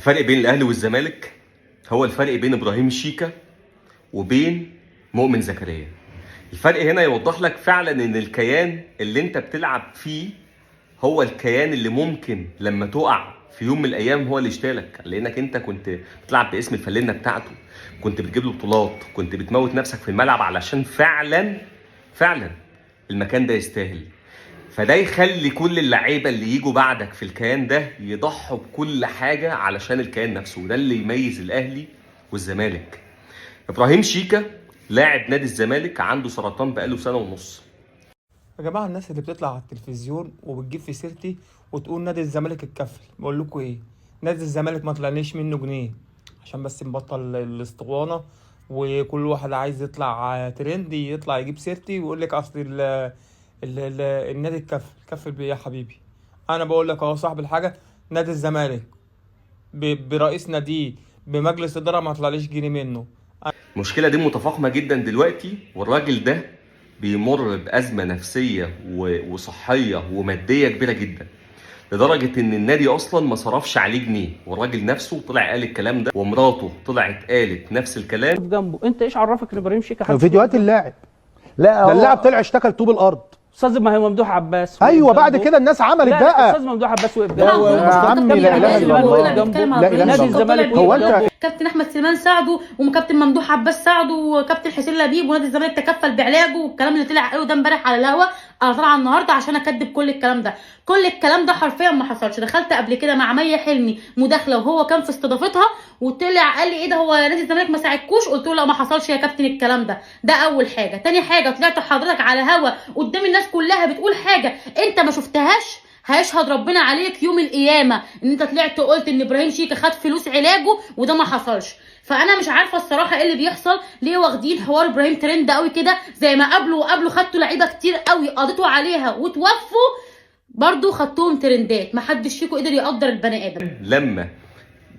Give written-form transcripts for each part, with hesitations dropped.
الفرق بين الاهلي والزمالك هو الفرق بين ابراهيم شيكا وبين مؤمن زكريا. الفرق هنا يوضح لك فعلا ان الكيان اللي انت بتلعب فيه هو الكيان اللي ممكن لما تقع في يوم من الايام هو اللي يشتغلك، لانك انت كنت بتلعب باسم الفلنه بتاعته، كنت بتجيب له بطولات، كنت بتموت نفسك في الملعب علشان فعلا فعلا المكان ده يستاهل. فده يخلي كل اللعيبة اللي يجوا بعدك في الكيان ده يضحوا بكل حاجة علشان الكيان نفسه، وده اللي يميز الاهلي والزمالك. ابراهيم شيكا لاعب نادي الزمالك عنده سرطان بقاله 1.5 سنة. يا جماعة، الناس اللي بتطلع على التلفزيون وبتجيب في سيرتي وتقول نادي الزمالك اتكفل، بقول لكم ايه، نادي الزمالك ما طلعنيش منه جنيه، عشان بس نبطل الاسطوانة، وكل واحد عايز يطلع ترند يطلع يجيب سيرتي ويقول لك اصل ال ال ال النادي اتكفل. كفل بايه يا حبيبي؟ انا بقول لك اهو صاحب الحاجة، نادي الزمالك برئيس ناديه بمجلس ادارة ما طلعليش جنيه منه. المشكلة دي متفاقمه جدا دلوقتي، والراجل ده بيمر بازمه نفسية وصحية وماديه كبيرة جدا، لدرجة ان النادي اصلا ما صرفش عليه جنيه، والراجل نفسه طلع قال الكلام ده، ومراته طلعت قالت نفس الكلام. جنبه انت ايش عرفك ان ابراهيم شيكا حد فيديوهات اللاعب؟ لا، ده اللاعب طلع اشتكى لطوب الارض. استاذ ما هي ممدوح عباس. ايوه، بعد كده الناس عملت بقى. استاذ ممدوح عباس وقف جنبه. يا عمي لا اله الا الله، لا اله الا الله. هو انت كابتن احمد سليمان ساعده، وكابتن ممدوح عباس ساعده، وكابتن حسين لبيب، ونادي الزمالك تكفل بعلاجه، والكلام اللي طلع قوي ده امبارح على الهوا. انا طالعه النهارده عشان اكدب كل الكلام ده. كل الكلام ده حرفيا ما حصلش. دخلت قبل كده مع مي حلمي مداخله وهو كان في استضافتها، وطلع قال لي ايه ده، هو نادي الزمالك ما ساعدكوش؟ قلت له لا ما حصلش يا كابتن الكلام ده. ده اول حاجة. تاني حاجة، طلعت حضرتك على هوا قدام الناس كلها بتقول حاجة انت ما شفتهاش، هيشهد ربنا عليك يوم القيامة ان انت طلعت قلت ان ابراهيم شيكا خد فلوس علاجه، وده ما حصلش. فانا مش عارفه الصراحة ايه اللي بيحصل، ليه واخدين حوار ابراهيم ترند قوي كده؟ زي ما قبله وقبله خدتوا لعيبة كتير قوي قضيتوا عليها وتوفوا، برضو خدتوهم ترندات، ما حدش فيكم قدر يقدر البني ادم. لما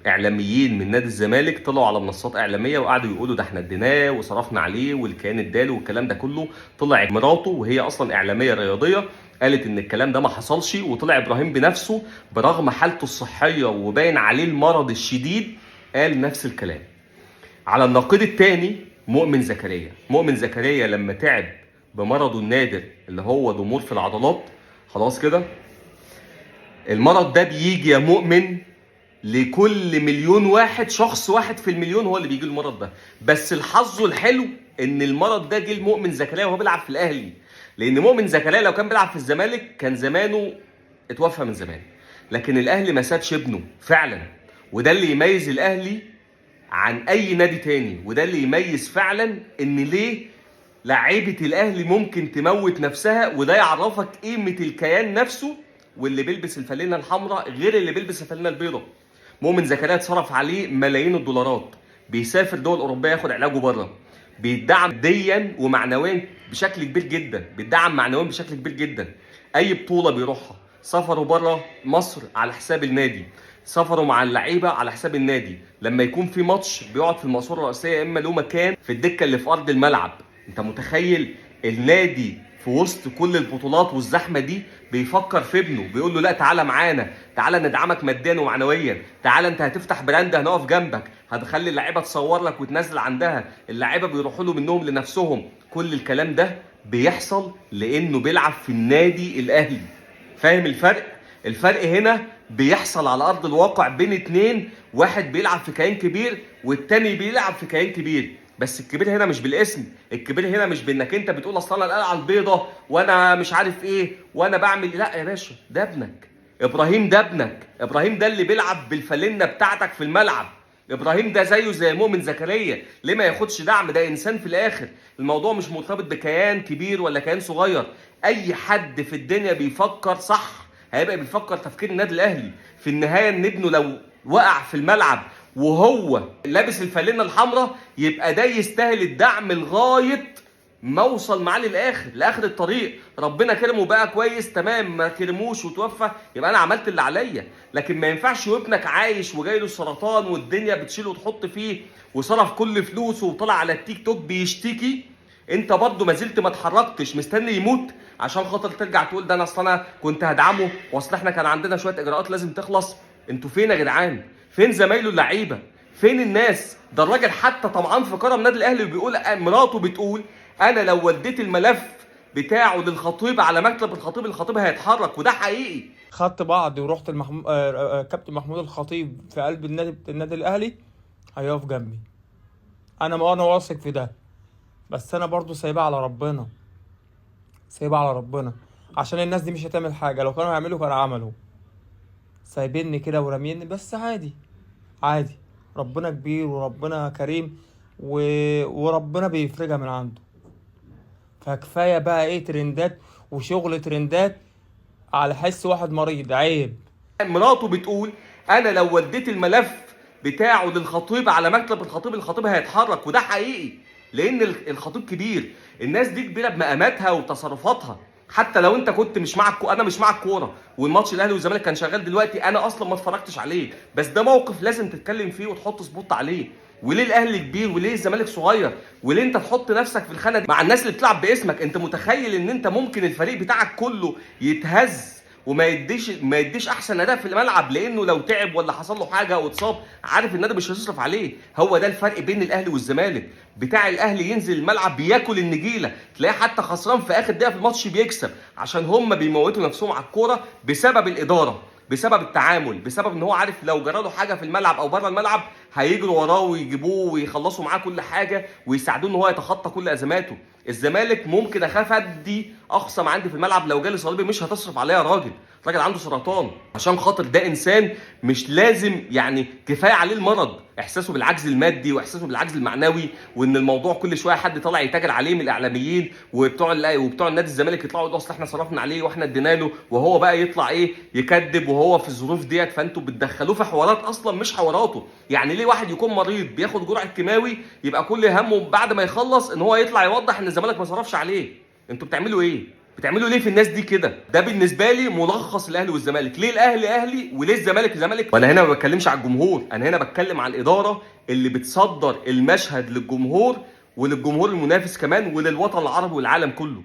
اعلاميين من نادي الزمالك طلعوا على منصات اعلامية وقعدوا يقولوا ده احنا اديناه وصرفنا عليه والكيان اداله والكلام ده كله، طلع مراته وهي اصلا اعلامية رياضية قالت ان الكلام ده ما حصلش، وطلع ابراهيم بنفسه برغم حالته الصحية وباين عليه المرض الشديد قال نفس الكلام. على النقيض الثاني مؤمن زكريا. مؤمن زكريا لما تعب بمرضه النادر اللي هو ضمور في العضلات، خلاص كده المرض ده بيجي يا مؤمن لكل مليون واحد، شخص واحد في المليون هو اللي بيجي المرض ده، بس الحظ الحلو ان المرض ده جه لمؤمن زكريا وهو بيلعب في الاهلي، لان مؤمن زكريا لو كان بيلعب في الزمالك كان زمانه اتوفى من زمان، لكن الاهلي ما سابش ابنه فعلا، وده اللي يميز الاهلي عن اي نادي تاني، وده اللي يميز فعلا ان ليه لعيبة الاهلي ممكن تموت نفسها، وده يعرفك قيمة الكيان نفسه، واللي بيلبس الفانلة الحمراء غير اللي بيلبس الفانلة البيضاء. مؤمن زكريا اتصرف عليه ملايين الدولارات، بيسافر دول اوروبية ياخد علاجه بره، بيدعم ماديا ومعنويا بشكل كبير جدا، بيدعم معنويا بشكل كبير جدا. اي بطوله بيروحها، سفره بره مصر على حساب النادي، سفره مع اللعيبة على حساب النادي، لما يكون في ماتش بيقعد في الماسورة الرئيسية يا اما له مكان في الدكة اللي في ارض الملعب. انت متخيل النادي في وسط كل البطولات والزحمه دي بيفكر في ابنه، بيقول له لا تعالى معانا، تعالى ندعمك ماديا ومعنويا، تعالى انت هتفتح brand هنقف جنبك، هتخلي اللعيبة تصور لك وتنزل عندها، اللعيبة بيروحوا له منهم لنفسهم. كل الكلام ده بيحصل لانه بيلعب في النادي الاهلي. فاهم الفرق؟ الفرق هنا بيحصل على ارض الواقع بين اتنين، واحد بيلعب في كيان كبير والتاني بيلعب في كيان كبير، بس الكبير هنا مش بالاسم، الكبير هنا مش بانك انت بتقول اصل انا القلعة البيضاء وانا مش عارف ايه وانا بعمل، لا يا باشا، ده ابنك ابراهيم، ده ابنك ابراهيم، ده اللي بيلعب بالفالنه بتاعتك في الملعب. ابراهيم ده زيه زي مؤمن زكريا، ليه ما ياخدش دعم؟ ده انسان في الاخر. الموضوع مش مرتبط بكيان كبير ولا كيان صغير، اي حد في الدنيا بيفكر صح هيبقى بيفكر تفكير النادي الاهلي. في النهاية ان ابنه لو وقع في الملعب وهو لابس الفانلة الحمراء يبقى ده يستاهل الدعم لغاية ما اوصل معاه للاخر، لاخر الطريق. ربنا كرمه بقى كويس تمام، ما كرموش وتوفى يبقى انا عملت اللي عليا، لكن ما ينفعش وابنك عايش وجاي له سرطان والدنيا بتشيله وتحط فيه وصرف كل فلوسه وطلع على التيك توك بيشتكي، انت برضه ما زلت ما اتحركتش، مستني يموت عشان خاطر ترجع تقول ده انا اصل انا كنت هدعمه، واصل احنا كان عندنا شوية اجراءات لازم تخلص. انتوا فين يا جدعان؟ فين زمايله اللعيبة؟ فين الناس؟ ده الراجل حتى طمعان في كرم نادي الاهلي وبيقول، مراته بتقول انا لو وديت الملف بتاعه للخطيب على مكتب الخطيب، الخطيب هيتحرك، وده حقيقي. خدت بعض ورحت كابتن محمود الخطيب في قلب النادي الاهلي هيقف جنبي. انا واثق في ده، بس انا برضو سايبها على ربنا، سايبها على ربنا، عشان الناس دي مش هتعمل حاجة. لو كانوا هيعملوا كانوا عملوا. سايبيني كده وراميني، بس عادي عادي، ربنا كبير وربنا كريم وربنا بيفرجها من عنده. فكفايه بقى ايه ترندات وشغل ترندات على حس واحد مريض، عيب. مراته بتقول انا لو وديت الملف بتاعه للخطيب على مكتب الخطيب، الخطيب هيتحرك، وده حقيقي، لان الخطيب كبير، الناس دي كبيرة بمقاماتها وتصرفاتها. حتى لو انت كنت مش مع انا مش مع الكورة، والماتش الاهلي والزمالك كان شغال دلوقتي، انا اصلا ما اتفرجتش عليه، بس ده موقف لازم تتكلم فيه وتحط spot عليه. وليه الاهلي كبير وليه الزمالك صغير؟ وليه انت تحط نفسك في الخانة دي مع الناس اللي بتلعب باسمك؟ انت متخيل ان انت ممكن الفريق بتاعك كله يتهز وما يديش احسن اداء في الملعب، لانه لو تعب ولا حصل له حاجة او اتصاب عارف النادي مش هيصرف عليه. هو ده الفرق بين الاهلي والزمالك. بتاع الاهلي ينزل الملعب بياكل النجيله، تلاقيه حتى خسران في اخر دقيقة في الماتش بيكسب، عشان هم بيموتوا نفسهم على الكورة بسبب الادارة، بسبب التعامل، بسبب ان هو عارف لو جرى له حاجة في الملعب او بره الملعب هيجروا وراه ويجيبوه ويخلصوا معاه كل حاجة ويساعدوه ان هو يتخطى كل ازماته. الزمالك ممكن اخاف ادي اقصى ما عندي في الملعب، لو جالي صليبي مش هتصرف عليا يا راجل، راجل عنده سرطان، عشان خاطر ده انسان مش لازم يعني كفاية عليه المرض، احساسه بالعجز المادي واحساسه بالعجز المعنوي، وان الموضوع كل شوية حد طالع يتاجر عليه من الاعلاميين وبتوع النادي الزمالك يطلعوا يقولوا اصل احنا صرفنا عليه واحنا ادينا له، وهو بقى يطلع ايه يكذب وهو في الظروف ديت. فانتوا بتدخلوه في حوارات اصلا مش حواراته. يعني ليه واحد يكون مريض بياخد جرعة كيماوي يبقى كل همه بعد ما يخلص ان هو يطلع يوضح ان الزمالك ما صرفش عليه؟ انتوا بتعملوا ايه؟ بتعملوا ليه في الناس دي كده؟ ده بالنسبة لي ملخص الاهلي والزمالك. ليه الاهلي اهلي وليه الزمالك زمالك؟ وانا هنا ما بتكلمش على الجمهور، انا هنا بتكلم على الادارة اللي بتصدر المشهد للجمهور وللجمهور المنافس كمان وللوطن العربي والعالم كله.